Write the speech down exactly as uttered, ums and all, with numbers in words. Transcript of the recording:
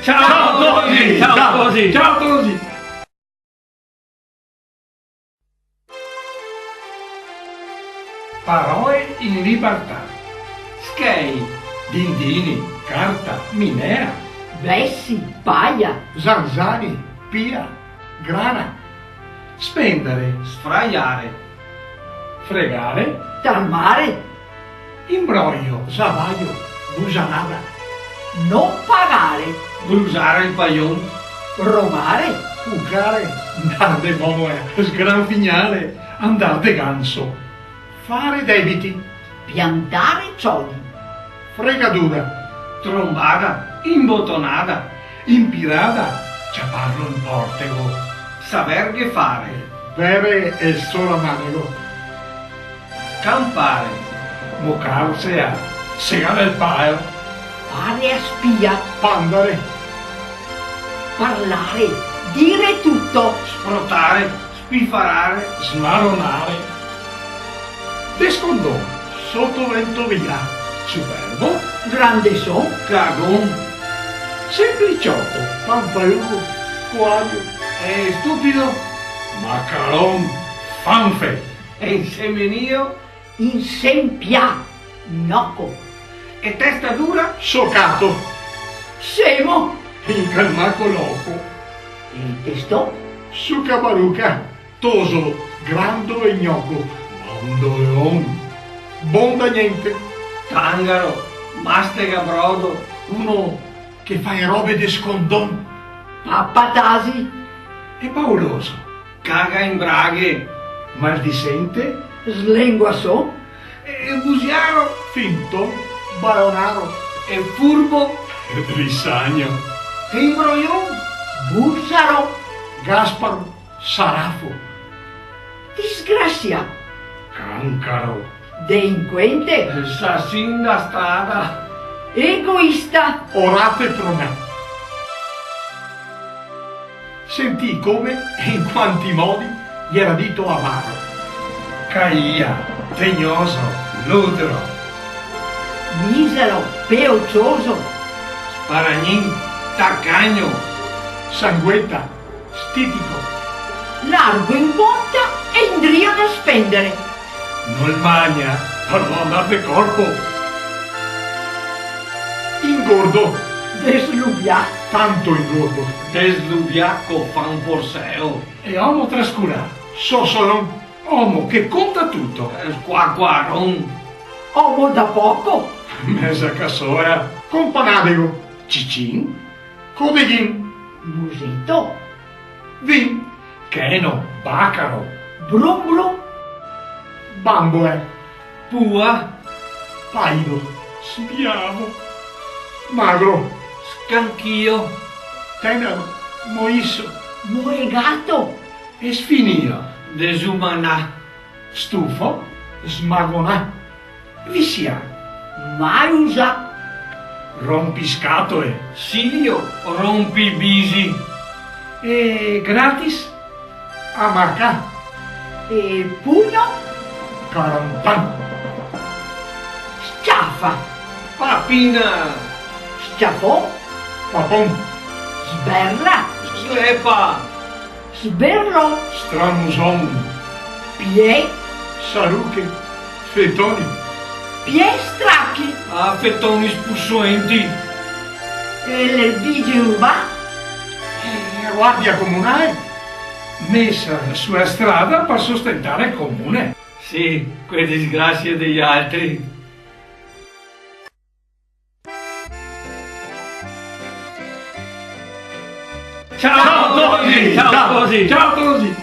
Ciao, Tosi! Ciao, Tosi! Ciao, Tosi! Paroe in libertà. Schei. Dindini, carta, minea. Vesi, paia. Zanzani, pia, grana. Spendare. Sfraiare. Fregare. Tarmare. Imbroio, zavaio, busanada. No pagare. Brusare el paion. Romare. Cucare. Ndar de momoea. Sgranfignare. Andar de ganso. Fare debiti. Piantare ciodi. Fregadura. Trombada. Imbotonada. Impirada. Ciaparlo in portego. Saverghe fare. Vere el soramanego. Scanpare. Mocarsea. Segare el pao. Fare a spia. Pandare. Parlare. Dire tuto. Sprotare. Spifarare. Smaronare. De scondon. Soto vento via. Superbo. Grandeson. Cagon. Semplicioto. Pampalugo. Coaio. E stupido. Macaron. Fanfe. E insemenio. Insenpià. Noco. E testa dura. Socato. Semo. Incalmaco loco. E testo. Sucabaruca. Toso, grando e gnoco. Mandolon. Bon da gnente. Tangaro. Mastega brodo. Uno che fa e robe de scondon. Papatasi. E pauloso. Caga in braghe. Maldisente. Slenguason. E, e busiaro. Finton. Baonaro. E furbo. Risagno. E imbroion. Busaro. Gasparo. Sarafo. Disgrasia. Cancaro. Delinquente. Sasin da strada. Egoista. Orate pro me. Sentì come e in quanti modi ghe era dito avaro. Caia, tegnoso, ludro. Misero, peocioso. Sparagnin, tacagno. Sangueta, stitico. Largo in ponta e indrio da spendare. Nol magna, par no andar de corpo. Ingordo. Deslubià. Tanto ingordo. Deslubià co fa un porseo. E omo trascurà. Sosolon. Omo che conta tuto. Eh, squaquaron. Omo da poco. Meza casoea. Companadego. Cicin. Codeghin. Museto. Vin. Cheno, bacaro. Brum brum. Bamboe. Pua. Paido. Sbiavo. Magro. Scanchio. Tenero. Moiso. Moegato. E sfinio. Desumanà. Stufo. Smagonà. Visià. Mai usà. Rompiscatole. Silio rompibisi. E gratis? Amacà. E pugno? Carampan. Sciafa. Papina. Sciafon. Papon. Sberla. Slepa. Sberlo. Stramuson. Piè. Saruche. Fetoni. Piè strachi. Ah, fetoni spusoenti. E le vige urba. E la guardia comunale. Mesa su la strada par sostentare el comune. Sì, que disgrasie dei altri. Ciao, Tosi! Ciao, Tosi! Ciao, Tosi!